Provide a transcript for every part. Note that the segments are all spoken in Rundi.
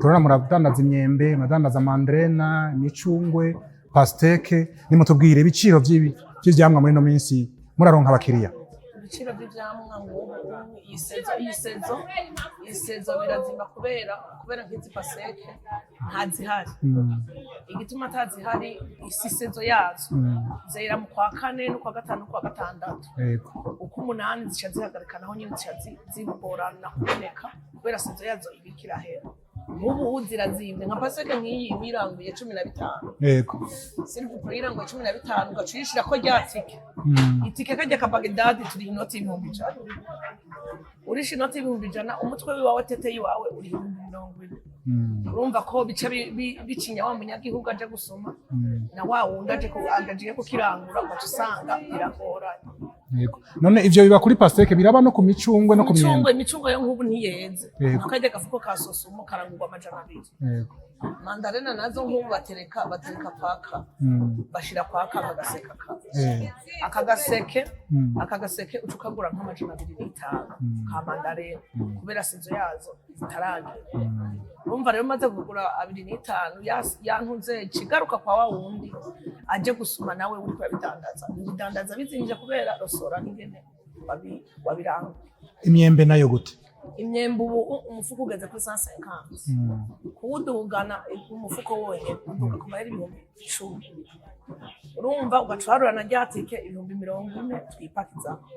Turabona muradandaza imyembe, muradandaza manderena, imicungwe, pastèque. Nimutubwire ibiciro vy'ivyamwa muri ino minsi, muraronka abakiriya? Ibiciro by'ivyamwa ngubu iyi saison birazima kubera nk'izi pastèque ntazihari. Igituma atazihari, isi saison yazo zera mu kwa kane no kwa gatanu no kwa gatandatu. Uko umunani zica zihagarika, naho nyine zica zigorana kuboneka kubera saison yazo ibika irahera. Nk'ubu zirazimvye, nka pastèque nk'iyi iba iranguye 15. S'il vous plaît, iranguye 15, ugaca uyishirako rya tike. Itike kajya ka Bagdad turi inoti y'100,000. Urisha inoti y'100,000, umutwe wiwawe, tête yiwawe uri 40,000. Urumva ko bica bicinya wa munyagihugu aje gusoma na wa wundi aje agiye kukirangura, ugaca usanga biragoranye. Yego. None ivyo biba kuri pastèque, biraba no ku micungwe no ku Imicungwe, myembe? Imicungwe yo nk'ubu ntiyeze. Akarya gafuko ka Sosumo karangurwa 200. Mandarena nazo nk'ubu batereka paka bashira kwaka aka gaseke aka aka gaseke aka gaseke uca ukagura nk'205 ka mandarena kubera saison yazo zitaragera. Urumva rero, umaze kugura 205, yantuze ikigaruka kwa wa wundi aje gusuma, nawe uriko urabidandaza, ubidandaza bizimvye kubera rosora n'ingene wabirangura. Imyembe nayo gute? Imyembe ubu umufuko ugeze kuri 150. Kuwudugana umufuko wonyene uduga ku mahera 10,000. Urumva ugaca uharura na rya tike 40,000 twipakizako.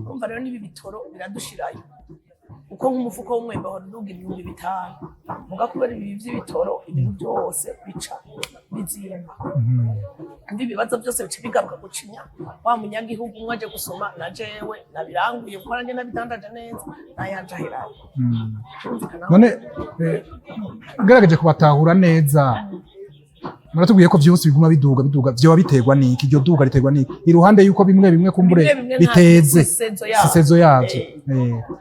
Urumva rero n'ibi bitoro biradushirayo, uko nk'umufuko w'umwembe wahora uduga 5000, muga kubera ibi vy'ibitoro ibintu byose bica bizimba. Mbi ibibazo byose bica bigaruka gucinya wa munyagihugu umwe aje gusoma, na jewe nabiranguye kuko nanjye nabidandaje neza nayanje aherayo. Birumvikana. None ngerageje kubatahura neza, muratubwiye ko vyose biguma biduga biduga. Vyoba biterwa n'iki? Iryo duga riterwa n'iki, iruhande yuko bimwe bimwe kumbure Bimwe bimwe biteze? Si saison yavyo. Si saison yavyo.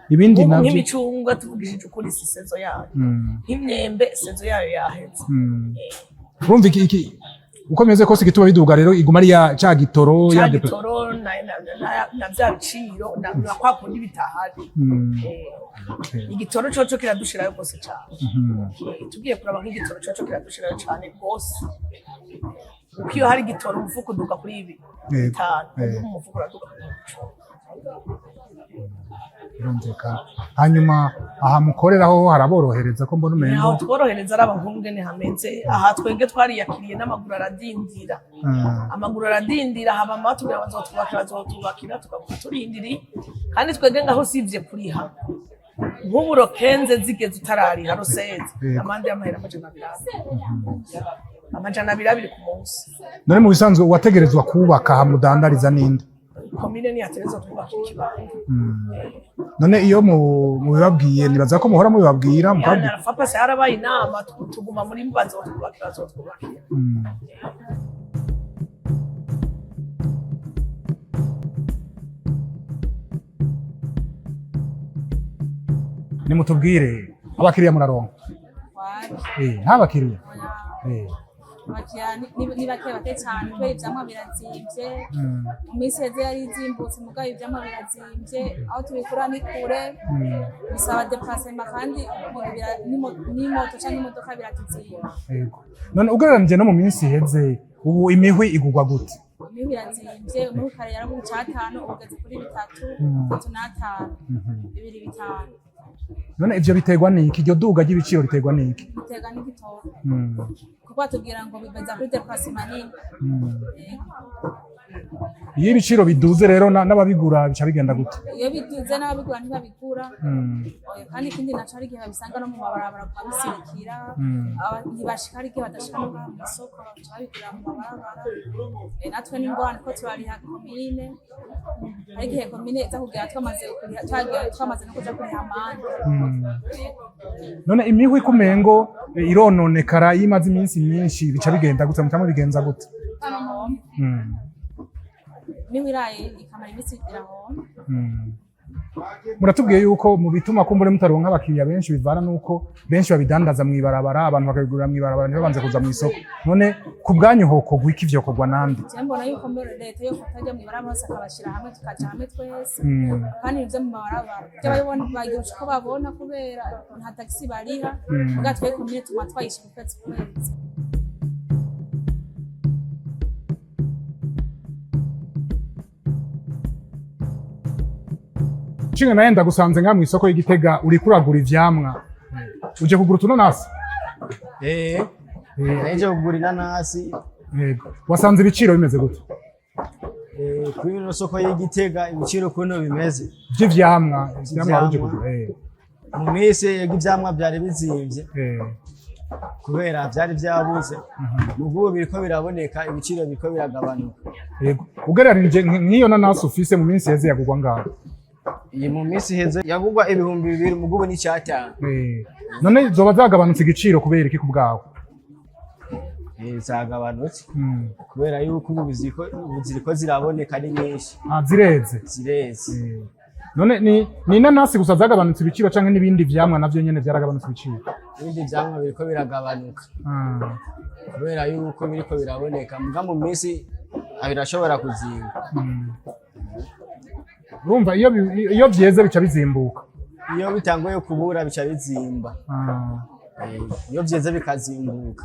Ibindi Nk'ubu navyo? Nk'imicungwe, tuvugishije ukuri, si saison yayo. Nk'imyembe saison yayo yaheze. Urumva iki uko bimeze kose, igituma biduga rero iguma ari ya ca gitoro ca ya gitoro na vya biciro na kwa kundi bitahari. Igitoro coco kiradushirayo rwose cane. Tugiye kuraba nk'igitoro coco kiradushirayo cane rwose, kuko iyo hari igitoro umufuko uduga kuri ibi bitanu. Ubu umufuko uraduga kuri 10,000. Birumvikana. Hanyuma aha mukoreraho haraborohereza ko mbona umengo? Aho tworohereza ari abahungene hameze aha, twebwe twariyakiriye n'amaguru aradindira. Amaguru aradindira, haba batubwira bazotwubakira, bazotwubakira, tukaguma turindiriye. Kandi twebwe ngaho usivye kuriha, nk'ubu le 15 zigeze utarariha le 16, amande y'amahera 200, 200 ku munsi. None mu bisanzwe uwategerezwa kubaka aha mudandariza ninde? Komine niyatereza twubaka ikibanza. None iyo mubibabwiye, nibaza ko muhora mubibabwira mukababwira? Yana papa se harabaye inama, tuguma muri bazotwubakira, bazotwubakira. Nimutubwire, abakiriya muraronka? Wapi. Nta bakiriya? Abakiriya ni bake bake cyane kubera ivyamwa birazimvye. Mu minsi iheze yari izimbutse, mugabo ivyamwa birazimvye, aho tubikura ni kure. Bisaba déplacement kandi umuntu n'imoto canke imodoka biratuzimba. Yego. None ugereranije no mu minsi iheze, ubu imihwi igurwa gute? Imihwi irazimvye. Umuhwi kare yaragura icatanu, ubu ugeze kuri bitatu, 3.5, 2.5. None ivyo biterwa n'iki? Iryo duga ry'ibiciro riterwa n'iki? Biterwa n'igitoro. Kuko batubwira ngo bibaza kuri déplacement nini. Yego. Iyo ibiciro biduze rero n'ababigura bica bigenda gute? Iyo biduze n'ababigura ntibabigura. Oya, kandi ikindi naco hari igihe babisanga no mu mabarabara kwa bisirikira. Ntibashika, hari igihe badashika no ngaha mw'isoko, baca babigurira mu mabarabara. Natwe n'ingorane ko turariha komine, hari igihe komine iza kugira twamaze kuriha, twamaze no kuja kuriha amande. None imihwi kumengo irononekara iyo imaze iminsi myinshi, bica bigenda gute? Muca mubigenza gute? Irahomba. Imihwi iraye ikamara iminsi irahomba. Muratubwiye yuko mu bituma kumbure mutaronka abakiriya benshi bivana nuko benshi babidandaza mw'ibarabara, abantu bakabigurira mw'ibarabara ntibabanze kuza mw'isoko. None ku bwanyu hokorwa iki, vyokorwa nande? Je mbona yuko mbere leta yofata ajya mw'ibarabara hose akabashira hamwe, tukaja hamwe twese. Kandi ibyo mu mabarabara ibyo babibona bagira uko babona kubera nta taxi bariha. Muga twe komine tuma twayisha ku kwezi ku kwezi. Nshinga naye ndagusanze nga mw'isoko y'Igitega uriko uragura ivyamwa. Uje kugura utunanasi? Eh, naje kugura inanasi. Yego. Wasanze ibiciro bimeze gute? Kuri ino soko y'Igitega ibiciro kuno bimeze Vy'ivyamwa, ivyamwa wari uje Ivyamwa. kugura. Mu minsi yego ivyamwa vyari bizimvye kubera vyari vyabuze, mugubu biriko biraboneka, ibiciro biriko biragabanuka. Yego. Ugereranije nk'iyo nanasi ufise, mu minsi iheze yagurwa ngaho? Iyi mu minsi iheze yagurwa 2000, mugubu n'icyatanu. None zoba zagabanutse igiciro kubera iki ku bwawe? Zagabanutse kubera yuko ubu ziriko ziraboneka ari nyinshi. Ah, zireze. Zireze. None ni inanasi gusa zagabanutse ibiciro canke n'ibindi vyamwa navyo nyene vyaragabanutse ibiciro? Ibindi vyamwa biriko biragabanuka kubera yuko biriko biraboneka, muga mu minsi birashobora kuzimba. Urumva iyo vyeze bica bizimbuka. Iyo bitanguye kubura bica bizimba. Iyo vyeze bikazimbuka.